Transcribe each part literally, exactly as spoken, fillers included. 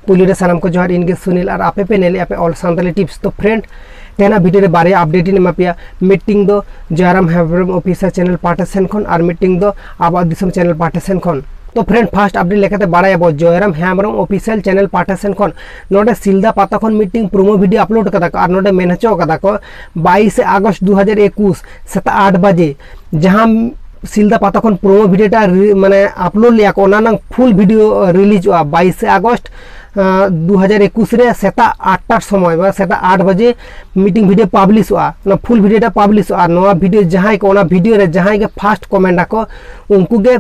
ᱯᱩᱭᱞᱩ ᱨᱮ ᱥᱟᱱᱟᱢ ᱠᱚ ᱡᱚᱦᱟᱨ, ᱤᱧ ᱜᱮ ᱥᱩᱱᱤᱞ ᱟᱨ ᱟᱯᱮ ᱯᱮ ᱧᱮᱞᱮᱫᱼᱟ ᱯᱮ All Santali Tips᱾ ᱛᱚ friend, ᱛᱮᱦᱮᱧᱟᱜ video ᱨᱮ ᱵᱟᱨᱭᱟ update ᱤᱧ ᱮᱢᱟ ᱯᱮᱭᱟ᱾ ᱢᱤᱫᱴᱤᱝ ᱫᱚ ᱡᱚᱭᱨᱟᱢ ᱦᱮᱢᱵᱨᱚᱢ official channel ᱯᱟᱦᱴᱟ ᱥᱮᱱ ᱠᱷᱚᱱ ᱟᱨ ᱢᱤᱫᱴᱤᱝ ᱫᱚ ᱟᱵᱚᱣᱟᱜ ᱫᱤᱥᱚᱢ channel ᱯᱟᱦᱴᱟ ᱥᱮᱱ ᱠᱷᱚᱱ᱾ ᱛᱚ friend, first update ᱞᱮᱠᱟᱛᱮ ᱵᱟᱲᱟᱭᱟᱵᱚ ᱡᱚᱭᱨᱟᱢ ᱦᱮᱢᱵᱨᱚᱢ official channel ᱯᱟᱦᱴᱟ ᱥᱮᱱ ᱠᱷᱚᱱ ᱱᱚᱰᱮ ᱥᱤᱞᱫᱟ ᱯᱟᱛᱟ ᱠᱷᱚᱱ ᱢᱤᱫᱴᱤᱝ promo video upload ᱠᱟᱫᱟ ᱠᱚ ᱟᱨ ᱱᱚᱰᱮ ᱢᱮᱱ ᱦᱚᱪᱚ ᱠᱟᱫᱟ ᱠᱚ ᱵᱟᱭᱤᱥᱮ ᱟᱜᱚᱥᱴ ᱫᱩ ᱦᱟᱡᱟᱨ ᱮᱠᱩᱥ ᱥᱮᱛᱟᱜ ᱟᱴ ᱵᱟᱡᱮ ᱡᱟᱦᱟᱸ ᱥᱤᱞᱫᱟ ᱯᱟᱛᱟ ᱠᱷᱚᱱ promo video ᱴᱟ ᱨᱤ-, ᱢᱟᱱᱮ upload ᱞᱮᱜᱼᱟ ᱠᱚ, ᱚᱱᱟ ᱨᱮᱱᱟᱜ full video releaseᱚᱜᱼᱟ ᱵᱟᱭᱤᱥᱮ ᱟᱜᱚᱥᱴ, ᱟᱸ, ᱫᱩ ᱦᱟᱡᱟᱨ ᱮᱠᱩᱥ ᱨᱮ ᱥᱮᱛᱟᱜ ᱟᱴ ᱴᱟᱨ ᱥᱚᱢᱚᱭ, ᱢᱟᱱᱮ ᱥᱮᱛᱟᱜ ᱟᱴ ᱵᱟᱡᱮ ᱢᱤᱫᱴᱤᱝ video publishᱚᱜᱼᱟ᱾ ᱚᱱᱟ full video ᱴᱟ publishᱚᱜᱼᱟ᱾ ᱱᱚᱣᱟ video ᱡᱟᱦᱟᱸᱭ ᱠᱚ, ᱚᱱᱟ video ᱨᱮ ᱡᱟᱦᱟᱸᱭ ᱜᱮ first comment ᱟᱠᱚ, ᱩᱱᱠᱩ ᱜᱮ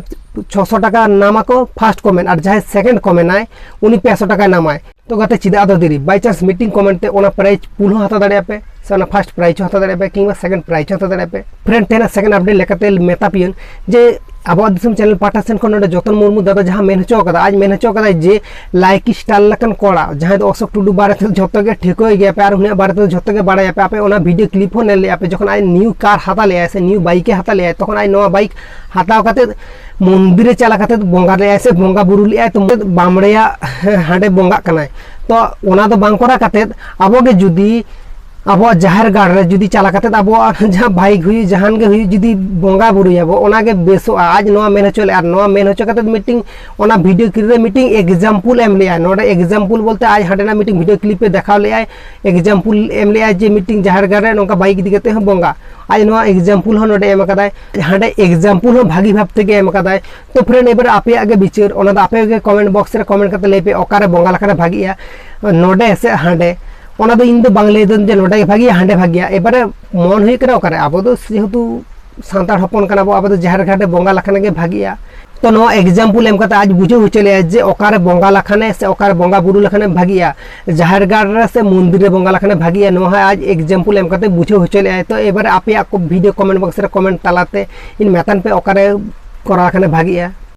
ᱪᱷᱚᱥᱚ ᱴᱟᱠᱟ ᱱᱟᱢ ᱟᱠᱚ first comment, ᱟᱨ ᱡᱟᱦᱟᱸᱭ second comment ᱟᱭ, ᱩᱱᱤ ᱯᱮᱥᱚ ᱴᱟᱠᱟᱭ ᱱᱟᱢᱟᱭ᱾ ᱛᱚ ᱜᱟᱛᱮ, ᱪᱮᱫᱟᱜ ᱟᱫᱚ ᱫᱮᱨᱤ? By chance meeting comment ᱛᱮ ᱚᱱᱟ prize pool ᱦᱚᱸ ᱦᱟᱛᱟᱣ ᱫᱟᱲᱮᱭᱟᱜᱼᱟ ᱯᱮ, ᱥᱮ ᱚᱱᱟ first prize ᱦᱚᱸ ᱦᱟᱛᱟᱣ ᱫᱟᱲᱮᱭᱟᱜᱼᱟ ᱯᱮ, ᱠᱤᱝᱵᱟ second prize ᱦᱚᱸ ᱦᱟᱛᱟᱣ ᱫᱟᱲᱮᱭᱟᱜᱼᱟ ᱯᱮ᱾ Friend, ᱛᱮᱦᱮᱧᱟᱜ second update ᱞᱮᱠᱟᱛᱮ ᱢᱮᱛᱟ ᱯᱮᱭᱟᱹᱧ ᱡᱮ ᱟᱵᱚᱣᱟᱜ ᱫᱤᱥᱚᱢ channel ᱯᱟᱦᱴᱟ ᱥᱮᱱ ᱠᱷᱚᱱ ᱱᱚᱰᱮ ᱡᱚᱛᱚᱱ ᱢᱩᱨᱢᱩ ᱫᱟᱫᱟ ᱡᱟᱦᱟᱸ ᱢᱮᱱ ᱦᱚᱪᱚ ᱠᱟᱫᱟ, ᱟᱡ ᱢᱮᱱ ᱦᱚᱪᱚ ᱠᱟᱫᱟᱭ ᱡᱮ like star ᱞᱮᱠᱟᱱ ᱠᱚᱲᱟ, ᱡᱟᱦᱟᱸᱭ ᱫᱚ ᱚᱥᱳᱠ ᱴᱩᱰᱩ ᱵᱟᱨᱮ ᱛᱮ ᱡᱷᱚᱛᱚ ᱜᱮ ᱴᱷᱤᱠᱟᱹᱭ ᱜᱮᱭᱟ ᱯᱮ ᱟᱨ ᱩᱱᱤᱭᱟᱜ ᱵᱟᱨᱮ ᱛᱮ ᱡᱷᱚᱛᱚ ᱜᱮ ᱵᱟᱲᱟᱭᱟ ᱯᱮ᱾ ᱟᱯᱮ ᱚᱱᱟ video clip ᱦᱚᱸ ᱧᱮᱞ ᱞᱮᱜᱼᱟ ᱯᱮ, ᱡᱚᱠᱷᱚᱱ ᱟᱡ new car ᱦᱟᱛᱟᱣ ᱞᱮᱜᱼᱟᱭ ᱥᱮ new bike ᱮ ᱦᱟᱛᱟᱣ ᱞᱮᱜᱼᱟᱭ, ᱛᱚᱠᱷᱚᱱ ᱟᱡ ᱱᱚᱣᱟ bike ᱦᱟᱛᱟᱣ ᱠᱟᱛᱮ ᱢᱚᱱᱫᱤᱨ ᱨᱮ ᱪᱟᱞᱟᱣ ᱠᱟᱛᱮ ᱵᱚᱸᱜᱟ ᱞᱮᱜᱼᱟᱭ ᱥᱮ ᱵᱚᱸᱜᱟ ᱵᱩᱨᱩ ᱞᱮᱜᱼᱟᱭ, ᱛᱚ ᱵᱟᱢᱲᱮᱭᱟ ᱦᱟᱸᱰᱮ ᱵᱚᱸᱜᱟᱜ ᱠᱟᱱᱟᱭ᱾ ᱛᱚ ᱚᱱᱟ ᱫᱚ ᱵᱟᱝ ᱠᱚᱨᱟᱣ ᱠᱟᱛᱮ ᱟᱵᱚ ᱜᱮ ᱡᱩᱫᱤ ᱟᱵᱚᱣᱟᱜ ᱡᱟᱦᱮᱨ ᱜᱟᱲ ᱨᱮ ᱡᱩᱫᱤ ᱪᱟᱞᱟᱣ ᱠᱟᱛᱮ ᱟᱵᱚᱣᱟᱜ ᱡᱟᱦᱟᱸ bike ᱦᱩᱭᱩᱜ, ᱡᱟᱦᱟᱱ ᱜᱮ ᱦᱩᱭᱩᱜ, ᱡᱩᱫᱤ ᱵᱚᱸᱜᱟ ᱵᱩᱨᱩᱭᱟᱵᱚ, ᱚᱱᱟ ᱜᱮ ᱵᱮᱥᱚᱜᱼᱟ᱾ ᱟᱡ ᱱᱚᱣᱟ ᱢᱮᱱ ᱦᱚᱪᱚ ᱞᱮᱜᱼᱟ, ᱟᱨ ᱱᱚᱣᱟ ᱢᱮᱱ ᱦᱚᱪᱚ ᱠᱟᱛᱮ ᱢᱤᱫᱴᱤᱝ ᱚᱱᱟ video clip ᱨᱮ ᱢᱤᱫᱴᱤᱝ example ᱮᱢ ᱞᱮᱜᱼᱟ᱾ ᱱᱚᱰᱮ example ᱵᱚᱞᱛᱮ ᱟᱡ ᱦᱟᱸᱰᱮᱱᱟᱜ ᱢᱤᱫᱴᱤᱝ video clip ᱮ ᱫᱮᱠᱷᱟᱣ ᱞᱮᱜᱼᱟᱭ, example ᱮᱢ ᱞᱮᱜᱼᱟᱭ ᱡᱮ ᱢᱤᱫᱴᱤᱝ ᱡᱟᱦᱮᱨ ᱜᱟᱲ ᱨᱮ ᱱᱚᱝᱠᱟ bike ᱤᱫᱤ ᱠᱟᱛᱮ ᱦᱚᱸ ᱵᱚᱸᱜᱟ᱾ ᱟᱡ ᱱᱚᱣᱟ example ᱦᱚᱸ ᱱᱚᱰᱮ ᱮᱢ ᱟᱠᱟᱫᱟᱭ, ᱦᱟᱸᱰᱮ example ᱦᱚᱸ ᱵᱷᱟᱹᱜᱤ ᱵᱷᱟᱵ ᱛᱮᱜᱮ ᱮᱢ ᱟᱠᱟᱫᱟᱭ᱾ ᱛᱚ friend, ᱮᱵᱟᱨ ᱟᱯᱮᱭᱟᱜ ᱜᱮ ᱵᱤᱪᱟᱹᱨ, ᱚᱱᱟ ᱫᱚ ᱟᱯᱮ ᱜᱮ comment box ᱨᱮ comment ᱠᱟᱛᱮ ᱞᱟᱹᱭ ᱯᱮ ᱚᱠᱟᱨᱮ ᱵᱚᱸᱜᱟ ᱞᱮᱠᱷᱟᱱ ᱵᱷᱟᱹᱜᱤᱜᱼᱟ, ᱱᱚᱰᱮ ᱥᱮ ᱦᱟᱸᱰᱮ᱾ ᱚᱱᱟ ᱫᱚ ᱤᱧ ᱫᱚ ᱵᱟᱝ ᱞᱟᱹᱭ ᱫᱟᱹᱧ ᱡᱮ ᱱᱚᱰᱮ ᱜᱮ ᱵᱷᱟᱹᱜᱤᱭᱟ, ᱦᱟᱸᱰᱮ ᱵᱷᱟᱹᱜᱤᱭᱟ᱾ ᱮᱵᱟᱨᱮ ᱢᱚᱱ ᱦᱩᱭᱩᱜ ᱠᱟᱱᱟ ᱚᱠᱟᱨᱮ, ᱟᱵᱚ ᱫᱚ ᱡᱮᱦᱮᱛᱩ ᱥᱟᱱᱛᱟᱲ ᱦᱚᱯᱚᱱ ᱠᱟᱱᱟ ᱵᱚ, ᱟᱵᱚ ᱫᱚ ᱡᱟᱦᱮᱨ ᱜᱟᱲ ᱨᱮ ᱵᱚᱸᱜᱟ ᱞᱮᱠᱷᱟᱱ ᱜᱮ ᱵᱷᱟᱹᱜᱤᱜᱼᱟ᱾ ᱛᱚ ᱱᱚᱣᱟ example ᱮᱢ ᱠᱟᱛᱮ ᱟᱡ ᱵᱩᱡᱷᱟᱹᱣ ᱦᱚᱪᱚ ᱞᱮᱭᱟ ᱡᱮ ᱚᱠᱟᱨᱮ ᱵᱚᱸᱜᱟ ᱞᱮᱠᱷᱟᱱᱮ ᱥᱮ ᱚᱠᱟᱨᱮ ᱵᱚᱸᱜᱟ ᱵᱩᱨᱩ ᱞᱮᱠᱷᱟᱱᱮ ᱵᱷᱟᱹᱜᱤᱜᱼᱟ, ᱡᱟᱦᱮᱨ ᱜᱟᱲ ᱨᱮ ᱥᱮ ᱢᱚᱱᱫᱤᱨ ᱨᱮ ᱵᱚᱸᱜᱟ ᱞᱮᱠᱷᱟᱱᱮ ᱵᱷᱟᱹᱜᱤᱜᱼᱟ, ᱱᱚᱣᱟ ᱦᱚᱸ ᱟᱡ example ᱮᱢ ᱠᱟᱛᱮ ᱵᱩᱡᱷᱟᱹᱣ ᱦᱚᱪᱚ ᱞᱮᱭᱟᱭ᱾ ᱛᱚ ᱮᱵᱟᱨᱮ ᱟᱯᱮᱭᱟᱜ ᱠᱚ video comment box ᱨᱮ comment ᱛᱟᱞᱟᱛᱮ ᱤᱧ ᱢᱮᱛᱟᱱ ᱯᱮ ᱚᱠᱟᱨᱮ ᱠᱚᱨᱟᱣ ᱞᱮᱠᱷᱟᱱᱮ ᱵᱷᱟᱹᱜᱤᱜᱼᱟ᱾